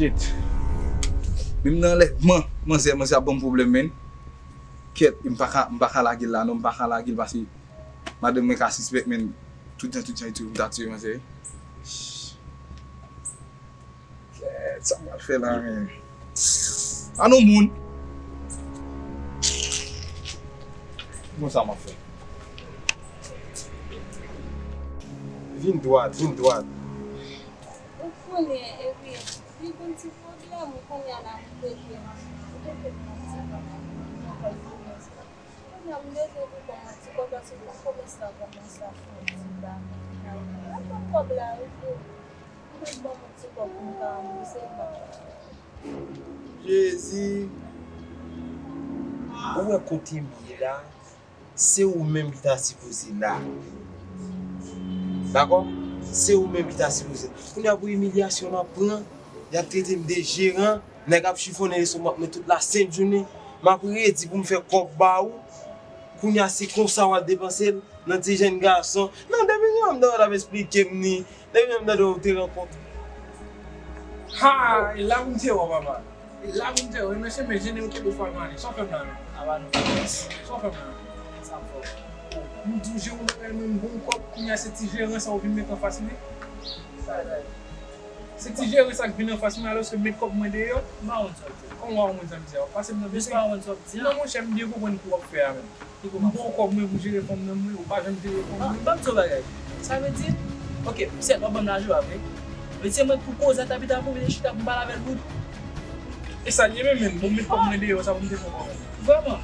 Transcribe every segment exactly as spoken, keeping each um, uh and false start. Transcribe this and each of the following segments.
Shit. Menm nan lè man, manzè, manzè ap ban m pwoblèm, men. Kèt, m pa ka, m pa ka lage l la, non, m pa ka lage l, paske madanm mwen ka sispèk, men. Tout jan, tout jan, li toujou ta tiye manzè. Kèt, sa m pral fè la, men. A non, moun. Bon, sa m ap fè. Vin dwat, vin dwat. Ou konnen, epi, li gon ti pwoblèm, ou konnen, a la m rete, ou te fè m yon ti pwoblèm. Kounye a, m bezwen pou kòmanse, kòmanse, pou kòmanse a kòmanse a fè yon ti bagay. Mwen pran kòb la, wi, pou, pou ban mwen ti kòb pou m ka ranbouse bank la. Jezi, ou wè kote m ye la? Se ou menm ki ta sipoze la. Dakò? Se ou menm ki ta sipoze. Kounye a pou imilyasyon m ap pran, y ap trete m de jeran, nèg ap chifonnen leson m ap met tout la sent jounen. M ap redi pou m fè kòb ba ou. Kounye a se konsa w ap depanse l nan ti jèn gason. Non, depi yon m tande w ap esplike m ni, depi yon m tande w te rankontre. Ha! E la pou m te wè w, papa. E la pou m te wè w, mesye, men jennen yo kenbe fwa nan ane. Sa w fè m la menm? Aba nou. Sa w fè m la menm? Sa m fè w? M di w, Jerome, mwen m gon kòb, kounye a se ti jeran sa w vin met anfas mwen. Se ti jeran sa k vin anfas mwen, alòske m met kòb mwen deyò. M pa konn sa w di a. Kòman w pa konn sa m di a? Pase m nan bezwen. M pa konn sa w di a. Non, monchè, m byen konprann ki w ap fè a menm. M ba w kòb mwen pou jere fanm nan mwen, ou pa janm jere fanm nan. Ban m di w bagay. Sa vle di, ok, sèt w ap ban m lajan, pa vre? Men se mwen k pou koze ak Tabita pou vin chita pou m pale avè l pou. E sa l ye menm, menm, bon, m met kòb mwen deyò, sa pou m te fè ankò menm. Vrèman?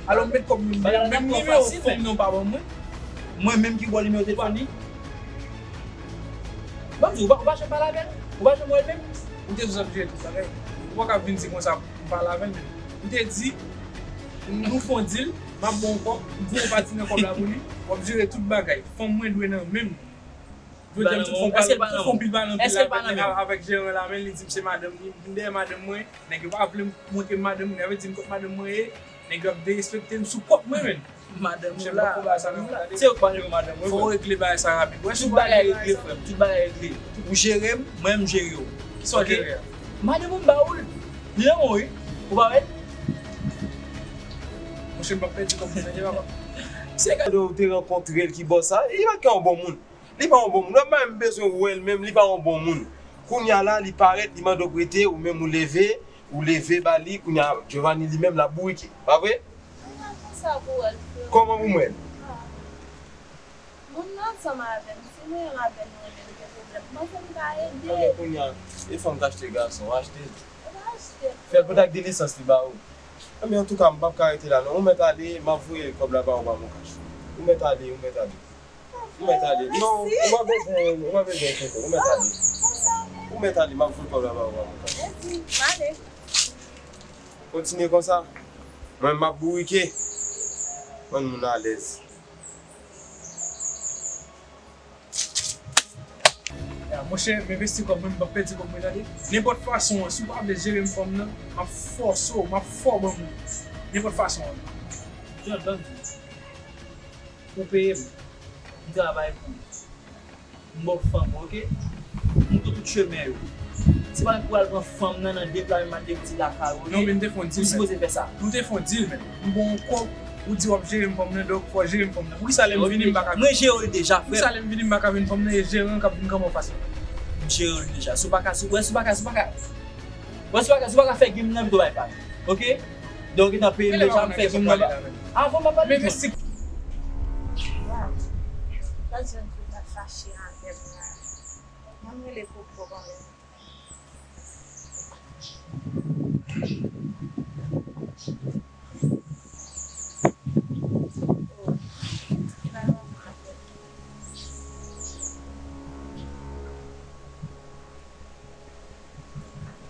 Alò, m met kòb mwen deyò, menm nimewo fanm nan w pa ban mwen. Mwen menm ki ba w nimewo telefòn li? Ban m di w, ou pa, ou pa janm pale avè l? Ou pa janm wè l menm? Ou te sou sa pou jere tout bagay. Ou pa ka vin di konsa pou m pale avè l menm. M te di, nou fè yon deal, m ap ba w kòb, m pran yon pati nan kòb la pou li, w ap jere tout bagay. Fanm mwen dwe nan men m. Jodi a, m tout fè yon pale, tout fè yon pil pale anpil avèk, avèk jeran la, men li di m se madanm li, m vin dèyè madanm mwen, nèg yo pa vle m montre m madanm mwen, yo vle di m kot madanm mwen ye, nèg yo ap derespekte m sou kòb mwen menm. Madanm ou la. Se yo k pa jere madanm ou. Fò w regle bagay sa rapid. Tout bagay regle, frè m. Tout bagay regle. Ou jere m, mwen m jere w. Kisa w jere a? Madanm ou m ba ou l. Li nan men w, wi. Ou pa wè l? Monchè, m p ap pèdi kòb mwen nan, papa. Se gade ou te rankontre l ki bò sa. Li pa t ka yon bon moun. Li pa yon bon moun. Wè, m pa menm bezwen wè l menm, li pa yon bon moun. Kounye a la, li parèt, li mande w prete, ou menm ou leve, ou leve ba li, kounye a, Giovanni li menm, l ap bourike. Pa vre? Mwen pa konsa pou wè l, frè. Kòman pou mwen? Ah. Moun nan ansanm avè m, si mwen menm avè l, nou renmen, nou gen pwoblèm. Mwen fè m ka ede. Ok, kounye a, e fanm k achte gason, achte l. Ou pa achte l. Fè l kontak de nesans li ba ou. Enben, antouka, m p ap ka rete la, non. Ou mèt ale, m ap voye kòb la ba ou pa Moncash. Ou mèt ale, ou mèt ale. Ou mèt ale. Non, ou pa bezwen, ou pa bezwen enkyete w. Ou mèt ale. Ou mèt ale, m ap voye kòb la ba ou pa Moncash. Mèsi, m ale. Kontinye konsa. Mwen, m ap bourike. Rann moun alèz. Ya, monchè, m envesti kòb mwen, m p ap pèdi kòb mwen, tande. Nenpòt fason an, si w pa vle jere m fanm nan, m ap fòse w, m ap fè w ban m li. Nenpòt fason an. John, ban m di w. Ou peye m. M travay pou ou. M ba w fanm mwen, oke? Montre w tout chemen yo. Se pa pou al pran fanm nan nan de pla, men m al depoze lakay ou, oke? Non, men m te fè yon deal, men. Ou sipoze fè sa. Nou te fè yon deal, men. M ba w yon kòb, ou di w ap jere m fanm nan, donk fò w jere m fanm nan. Poukisa lè m vini m pa ka vin? Mwen jere l deja, frè. Poukisa lè m vini m pa ka vin fanm nan, e jeran k ap vin kanpe anfas mwen? M jere l deja. Si w pa ka, si w, wè, si w pa ka, si w pa ka, wè, si w pa ka, si w pa ka fè game nan, pito bay pa. Oke? Donk, ou gentan peye m deja, m fè game nan. Avan m ap pale. Men si. Waw. Gad jan Djouda fache avè m la. Mwen m rele Koko kanmenm.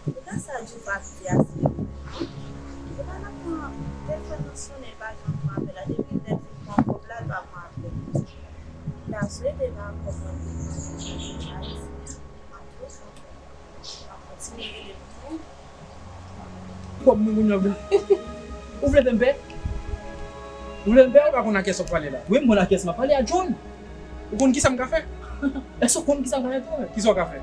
Ou ka sa Djouda ap di a se vre. Ou pa nan pran telefòn nan sonnen, li pa janm pran apèl la. Depi lè l fin pran kòb la, li pa pran apèl. Li ta swete pa kòb mwen te pran pou Ayiti a. M ap tou kontan. M ap kontinye rele pou ou. Kòb mwen kounye a vin. Ou vle fè m pè? Ou vle fè m pè? Ou pa konn a kiyès w ap pale la? Wi, m konn a kiyès m ap pale, a John. Ou konn kisa m ka fè? Èske w konn kisa m ka fè tou? Kisa w ka fè?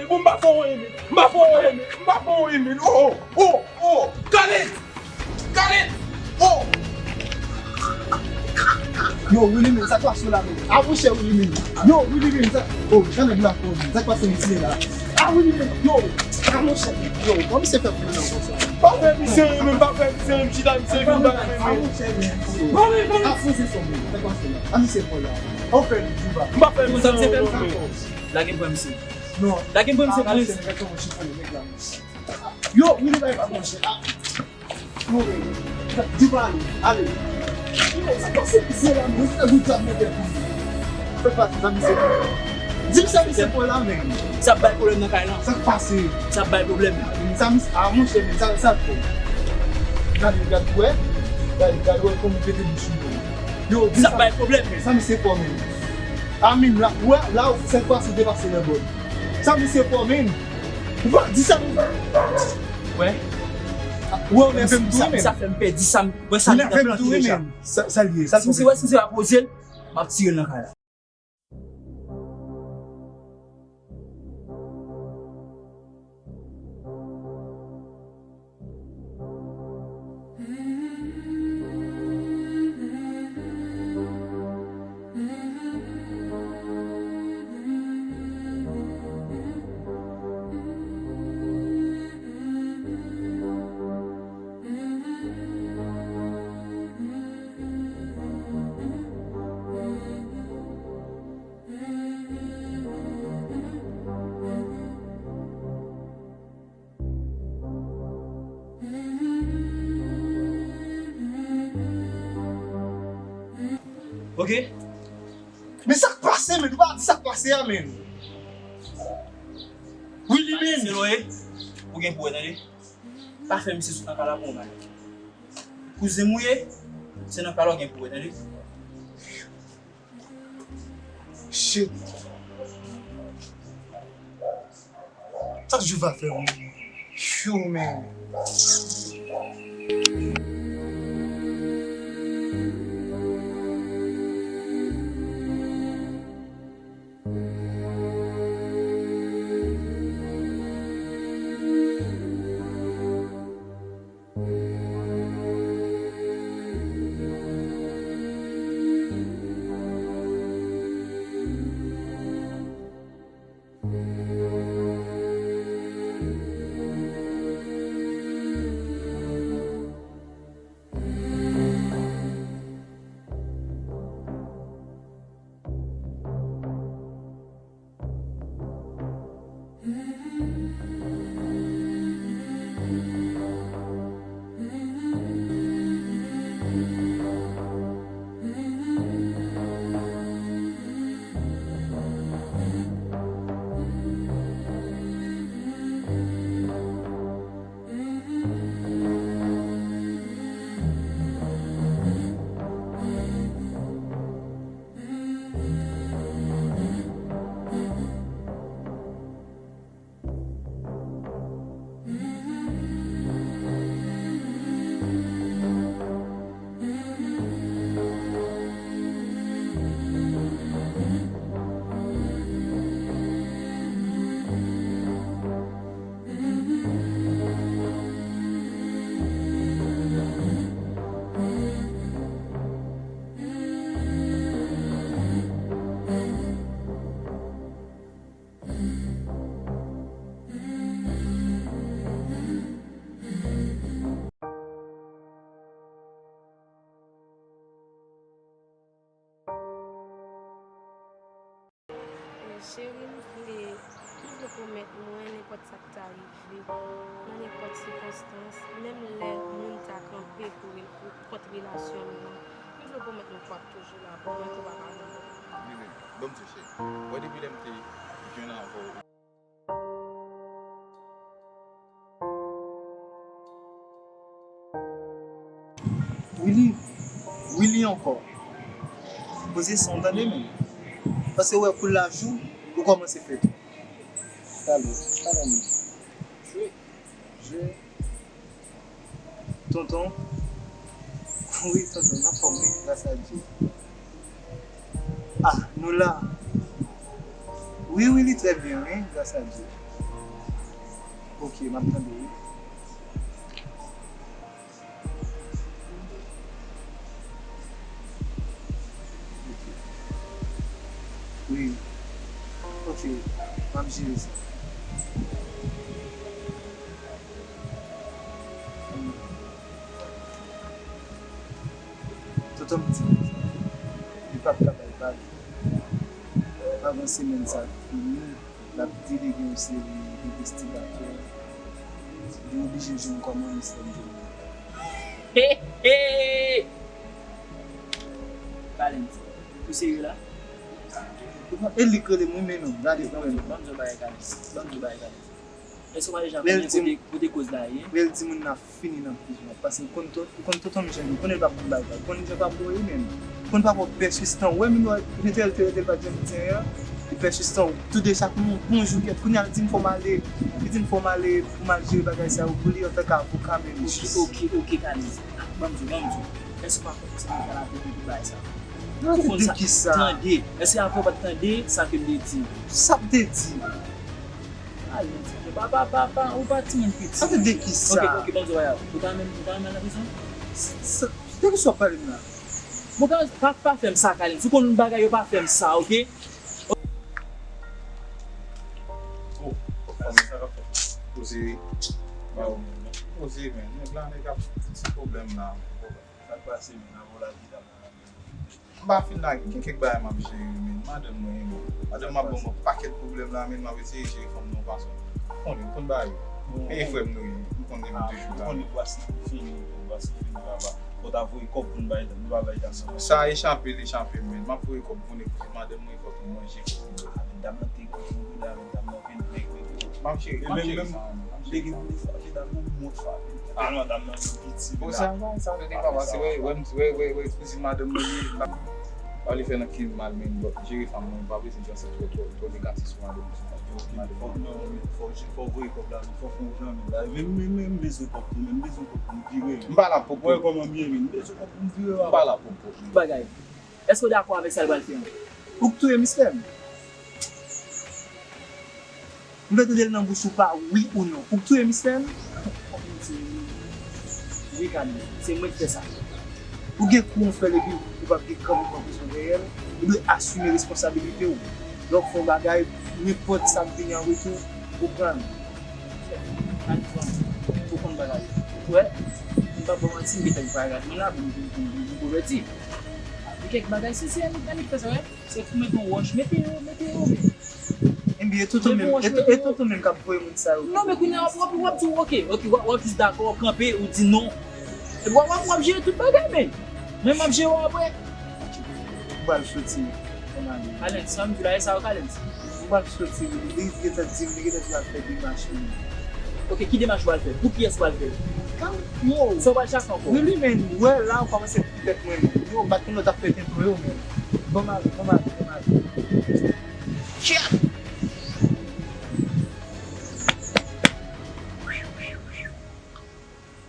Khaled, bon, m pa fè w anyen, men. M pa fè w anyen, men. M pa fè w anyen, men. Oh, oh, oh. Khaled! Khaled! Oh! Yo, Willy, men, sa k pase la, men? A, monchè, Willy, men. Yo, Willy, men, sa, oh, jan nèg la fò, men. Sa k pase, mesye, la? A, Willy, men, yo, a, monchè, yo, kòman misye fè pou nan konsa? Pa fè misye anyen, men, pa fè misye anyen, m chita, misye vin ba mwen, men. A, monchè, men. A, poze son, men. Sa k pase la? A, misye fò la. Ou fè li, Djouba. M pa fè misye anyen, non, men. Lage m pran misye. Non. Lage m pran misye, Prince. Yo, Willy, bay pa monchè. A. Yo, di pa ale, ale. Yo, sa k pase misye la, men? Sa gout djab nan tèt li. Fè pati, sa misye. Di m sa misye fè la, men. Sa bay pwoblèm nan kay lan. Sa k pase? Sa bay pwoblèm. Sa misye, a, monchè, men, sa, sa fè. Gade, gade, wè. Gade, gade, wè, kòman pete bouch li. Yo, di sa bay pwoblèm, men. Sa misye fè, men. A, men, la, wè, la, sèt pase depase nan bòd. Sa misye fè, men. Ou pa di sa, men. Wè. Wè, ou nève m tou, men. Sa fè m pèdi sa, m wè sa. Ou nève m tou, men. Sa, sa l ye, sa l ye. Si misye wè, si misye pa poze l, m ap tire l nan kay la. Ok. Men sa k pase, men? Ou pa di sa k pase a, men. Wi, li menm. Se lòye, ou gen pou wè, tande. Pa fè misye sot nan kay la pou yon bagay. Kouzen m ou ye, se nan kay la ou gen pou wè, tande. Shit. Sa Djouba fè, wi. Yo, men. Cheri, m vle, m vle pwomèt mwen nenpòt sa k ta rive, nan nenpòt sikonstans, menm lè moun ta kanpe pou re- pou kont relasyon nou an, m vle pwomèt mwen ke w ap toujou la pou mwen, ke w p ap abandone m. Wi, wi, ban m di w, cheri. Wè, depi lè m te jwenn avè w. Willy, Willy ankò. Poze san w tande menm. Paske wè kou laj ou, ou kòmanse fè tou. Talè, talè menm. Jwe. Jwe. Tonton. Wi, tonton, m anfòm, wi, gras a Dye. Ah, nou la. Wi, wi, li trè byen, wi, gras a Dye. Ok, m ap tande, wi. Ok. Wi. Ok, m ap jere sa. Tonton m di li p ap ka bay vag. Avan semèn sa fini, l ap delege yon seri envestigatè li oblije jwenn kòman Miss Love jwenn. He, he! Valens, ou serye la? E li k rele m, wi, men non, gade pou wè non. Ban m di w bagay, Valens. Ban m di w bagay, Valens. Èske w pa deja konnen kote, kote koz la ye? Lè l di moun nan fini nan prizon an, paske ou konn to- ou konn tonton m jan li, ou konnen l p ap bon bagay, ou konnen jan l p ap bon ye menm. Ou konn papa w pèsistan, ou wè moun yo rete l te rete l pa t janm di anyen an, li pèsistan, tou de chak moun, bonjou, kèt, kounye a l di m fò m ale, li di m fò m ale pou m al jere bagay sa yo pou li antanke avoka menm. Ok, ok, ok, Kaliz. Ban m di w, ban m di w. Èske w pa konn se moun sa la te pou bagay sa? Ou konn sa? Tande, èske apre w pa t tande sa ke m te di? Sa m te di? Ay, Bondye, pa, pa, pa, pa, ou pa timoun piti. Sa te de ki sa? Ok, ok, ban m di w bagay. Ou ta renmen, ou ta renmen al nan prizon? Sa, de ki sa w ap pale m la? Bon, pa, pa, pa fè m sa, Kalens. Ou konn bagay yo pa fè m sa, ok? Oh, fanmi, sa k ap fèt? Poze, ba ou menm, non? Poze, men. Nèg la, nèg ap ti pwoblèm la. Sa k pase, men? Avè w la, ki ta M pa fin lage, gen kèk bagay m ap jere, men madanm mwen, men madanm m ap ban m yon pakèt pwoblèm la, men m ap eseye jere fanm nan yon fason. Ou konnen, m konn bagay yo. Men e frè m nou ye, m konn depi toujou la. Ou konnen bwasni fini, bwasni fini, papa. Fò w ta voye kòb pou n bay, nou pa bay gason. Sa e chape, li chape, men m ap voye kòb pou n, madanm mwen, fòk nou manje, fòk nou bwè. Avèk dam nan te gou, avèk dam nan vin nèg, men m ap jere, m ap jere sa, m ap jere. Te gen moun ki frape dam nan, mwen frape. Ah non, dam nan vin piti. Bon, sa, sa, sa, nou te pa pase, wè, wè, wè, wè, wè, kouzin madanm mwen ye, m pa, pa vle fè nan ki mal, men, bon, jere fanm mwen, pa bezwen fè sa twò, twò, twò negatif sou madanm mwen. Fòk, non, men, fò, fò voye kòb la, non, fò fè yon jan, men, men, men, men, m bezwen kòb tou, men, m bezwen kòb pou m vire, men. M pa la pou kòb. Wè, kòman m ye, men, m bezwen kòb pou m vire, m pa la pou kòb, men. Bagay. Èske w dakò avèk sa l pral fè an? Ou k touye mistè m. M vle tande l nan bouch ou pa wi ou non. Ou k touye mistè m? Wi, Kane. Se mwen k fè sa. Ou gen kou w fè l epi ou p ap gen kran pou pran prizon dèyè l. Ou dwe asime responsabilite w. Lè w fè yon bagay, nenpòt sa k vini an retou, ou pran l. Kane, ou konn bagay. Ou wè, m p ap ba w manti, m gentan pral rad mwen la pou m, pou m, pou m, pou m konvèti. Gen kèk bagay, si se annik, annik fè sa, wè. Se pou mete yon wòch, mete yo, mete yo, men. Ebyen, e tonton menm, e tonton menm k ap voye moun sa yo. Non, men kounye a, w ap, w ap, w ap di, oke, oke, w ap, w ap jis dakò, w ap kanpe, ou di non. Epi w ap, w ap, w ap jere tout bagay, men. Mwen, m ap jere w apre. Ou pral soti, ou pral ale. Kalens, sa m di la, e sa yo, Kalens. Ou pral soti, li gentan di m, li gentan di l ap fè demach li. Oke, ki demach ou pral fè? Pou kiyès ou pral fè l? Kalm, yo. Sa w pral chache ankò? Wi, wi, men, wè, la, ou kòmanse Tèt mwen menm. Yo, m pa t konn lè w t ap fè tenten yo menm. Ban m ale, ban m ale, ban m ale. Kèt!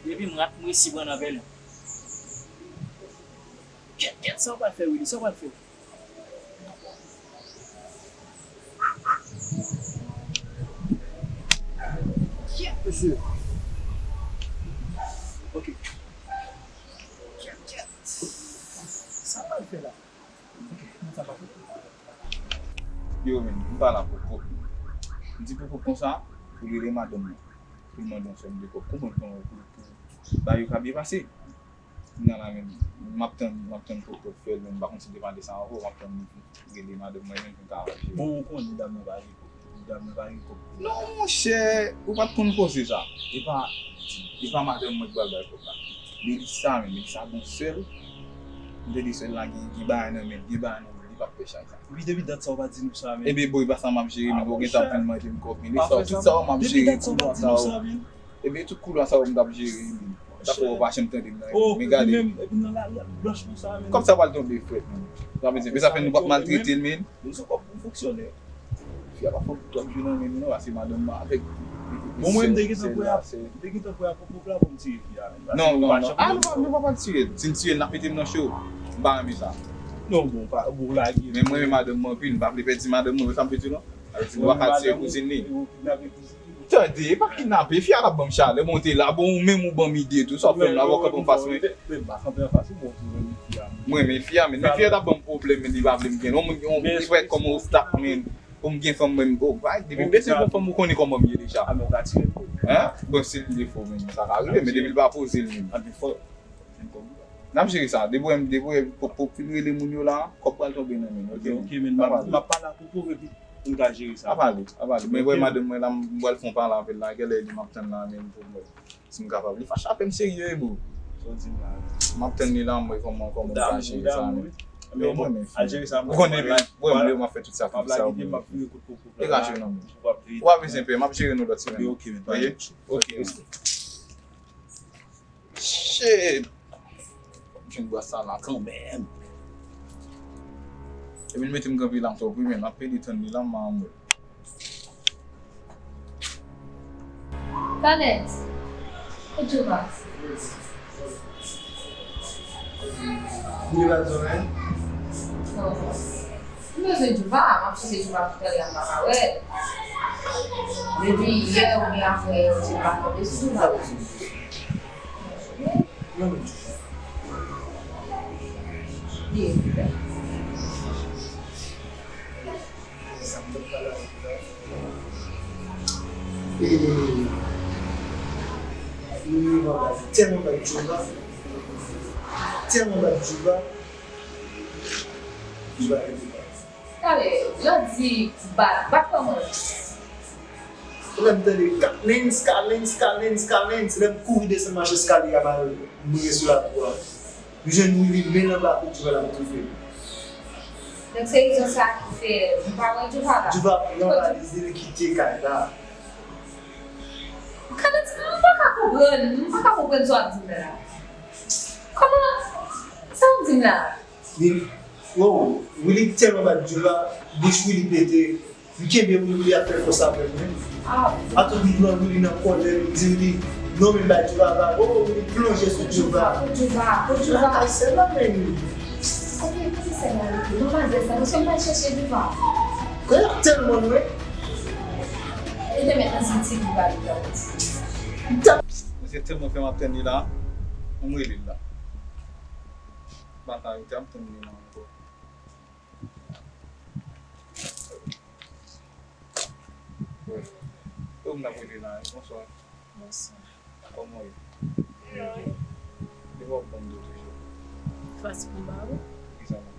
Depi m rat, m resi pran nan pèlen. Kèt, kèt, sa w pral fè, Willy? Sa w pral fè? Kèt, mesye. Ok. Kèt, kèt. Sa pral fè la? Ok, moun sa pa fè. Yo, men, m pa la pou kòb. M di pou kòb konsa, pou rele madanm mwen. Pou l mande yon sòm de kòb. Konprann kòman pou, pou bagay yo ka byen pase. Nan la menm, m ap tann, m ap tann Popo fè l, men m pa konn si l te pale sa ankò, m ap tann rele madanm mwen menm pou m ka jere. Bon, ou konnen dam nan pa gen kòb. Dam nan pa gen kòb. Non, monchè, ou pa t konn koze sa. E pa, e pa madanm mwen ki pral bay kòb la. Melissa, men Melissa gon sèl. M tande sèl la gen, gen bagay nan men, gen bagay nan men, li p ap fè chay sa. Epi depi dat sa ou pa di nou sa, men. Ebyen, boy, e pa sa m ap jere, men ou gentan ap vin mande m kòb, men. E sa, tout sa yo m ap jere, koulwa sa yo. Ebyen, tout koulwa sa yo m t ap jere, men. Dakò, ou pa janm tande m nan. Men gade. Epi nan lari a blanch konsa, men. Kòb sa pral tonbe frèt, men. Sa vle di, men sa fè nou p ap maltrete l, men. Nou se kòb pou fonksyone. Fi a pa fè twòp jou nan men nou non, paske madanm mwen avèk. Bon, mwen, m te gentan prè a, m te gentan prè a pou koup la pou m tiye fi a, men. Non, non, non. Ah, nou pa, nou pa pral tiye l. Si n tiye l, n ap mete m nan cho. M pa renmen sa. Non, bon, pa, bon, lage. Men mwen renmen madanm mwen anpil, m pa vle pèdi madanm mwen, wè sa m vle di w lan? Sa vle di, nou pa ka tiye kouzin li. Tande, e pa kidnape, fi a t ap ban m chalè, bon, te la, bon, ou menm ou ban m ide tou, sa w fè m la, w ap kanpe anfas mwen. Men m pa kanpe anfas ou, bon, ou renmen fi a, men. Mwen renmen fi a, men, men fi a t ap ban m pwoblèm, men li pa vle m gen, yon, yon, li wè kòm yon obstak, men, pou m gen fanm, mwen, oh, bay, depi m bezwen yon fanm, ou konnen kòman m ye deja. Hein? Bon, se l defo, men, sa ka rive, men depi l pa poze l, men. N ap jere sa. Depi w wè m, depi w wè Popo fin rele moun yo la, kòb pral tonbe nan men nou, ok? Ok, men m ap, m ap pale ak Popo epi pou n ka jere sa. Ap ale, ap ale. Mwen wè madanm mwen la, m pral fè yon pale avè l la, genlè li m ap tann la menm pou m wè si m kapab. Li fache avè m serye, bro. Sa w di m la? M ap tann li la, m wè kòman, kòman m ka jere sa menm. Yo, mwen menm, al jere sa, ou konnen, mwen menm, m ap fè tout sakrifis sa yo pou mwen. Degaje w nan men. Ou pa bezwen pè, m ap jere nou lòt semèn. Ok, men. Ok, respè. Shit! M jwenn bwa sa la kanmenm. Epi l mete m kanpe la, m twò primen, m ap pede tann li la, m anmwe. Talent! E Jova? Li pa di anyen? Non. M bezwen Jova, m ap chèche Jova pou talè a m pa ka wè l. Depi yè oubyen avan yè, m pa tonbe sou Jova. Non, non. Li. Sa m t ap pale avèk ou la. E, nou rive anba, tèlman bat Jova, tèlman bat Jova, Jova rete bat. Talè, lè w di bat, bat kòman? Lè m tande Kalens, Kalens, Kalens, Kalens, lè m kouri desann mach eskalye a, m al mouri sou lakou a. M jwenn Willy men anba kou Jova l ap toufe m. Donk se rezon sa ki fè nou pa wè Jova la. Jova pran valiz li, li kite kay la. Kalens, m pa ka konprann, m pa ka konprann sa w ap di m nan la. Kòman? Sa w ap di m la? Li, wow, Willy tèlman bat Jova, bouch Willy pete. M kenbe Willy, Willy ap fè fòs avè m, wi. Ah. Atou m pran Willy nan kòlè, m di Willy, non, men bay Jova, oh, Willy plonje sou Jova. Jova, Jova. Lakay sè la, men. Kote, kote sè la rete? Non, pa di sa, paske m pral chèche Jova. Kòlè tèlman lwen. Li te mèt nan santi li pa li la. M t ap. Misye tèlman fè m ap tann li la, m rele l la. Batay, ou te ap tann li la ankò. Yo, m t ap rele la. Bonswa. Bonswa. Kòman w ye? Byen, wi. Depi w ap ban m do toujou. Fasil pou m ba ou. Poukisa non?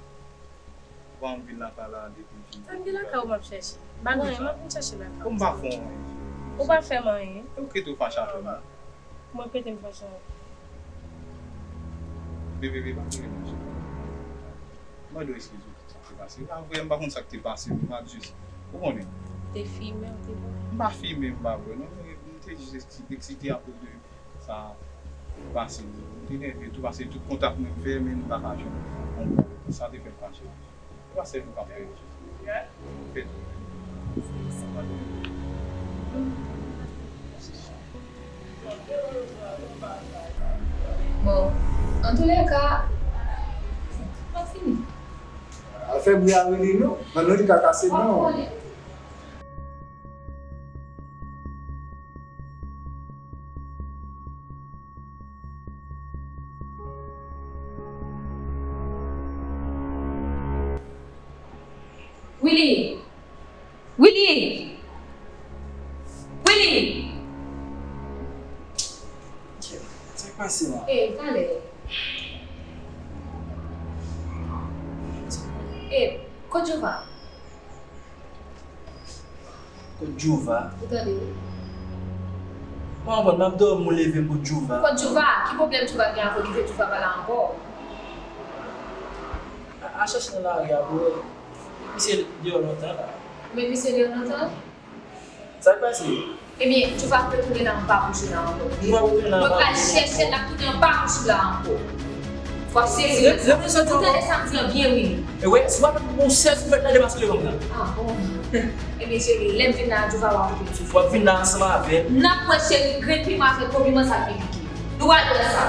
Ou pa anvi lakay la depi m fin. Tann gen lakay ou m ap chèche. M pa gen anyen, m ap vin chèche lakay ou. Ou m pa fè w anyen. Ou pa fè m anyen. E ou kite w fache avè m non. Mwen kite m fache avè w. Bebe, bebe, pa kite m fache. Mande w eskize pou sa k te pase. A vre, m pa konn sa k te pase, m pa jis. Ou konnen. Te fimen, ou te bwè? M pa fimen, m pa bwè non, men m te jis eksti-, eksite akoz de sa k pase. M te nève tou, paske tout kontak mwen m fè, men m pa ka jwenn yon moun. Sa te fè m fache. Se pa sèl ou k ap fè yo. Fè tou. Bon, antoulèka, pa fini. Al fè bri a rele non. Nan non li ka kase non. Willy! Willy! Willy! Sa k pase la? Ey, talè. Kot Djouva? Ou tande? Mwen konprann, m ap dòmi, ou leve m kot Djouva. Kot Djouva? Ki pwoblèm Djouva gen avè w ki fè Djouva pa la ankò? A, a chèche nan lari a pou wè. Misye deyò lontan la. Men misye deyò lontan? Sa k pase? Ebyen, Djouva ap retounen anba bouch ou la ankò. Djouva ap retounen anba bouch ou la ankò. Mwen pral chèche l, l ap tounen anba bouch ou la ankò. W ap sezi sa. Ou tande sa m di an byen, wi. E wè, si w ap yon sèz ou mèt nan demas levann la. Ah bon. Ebyen, cheri, lè m vin la, Djouva w ap koute m soufle. W ap vin la ansanm avè m. N ap wè, cheri, grenn piman avèk gwo piman sa k pi pike. Nou pral wè sa.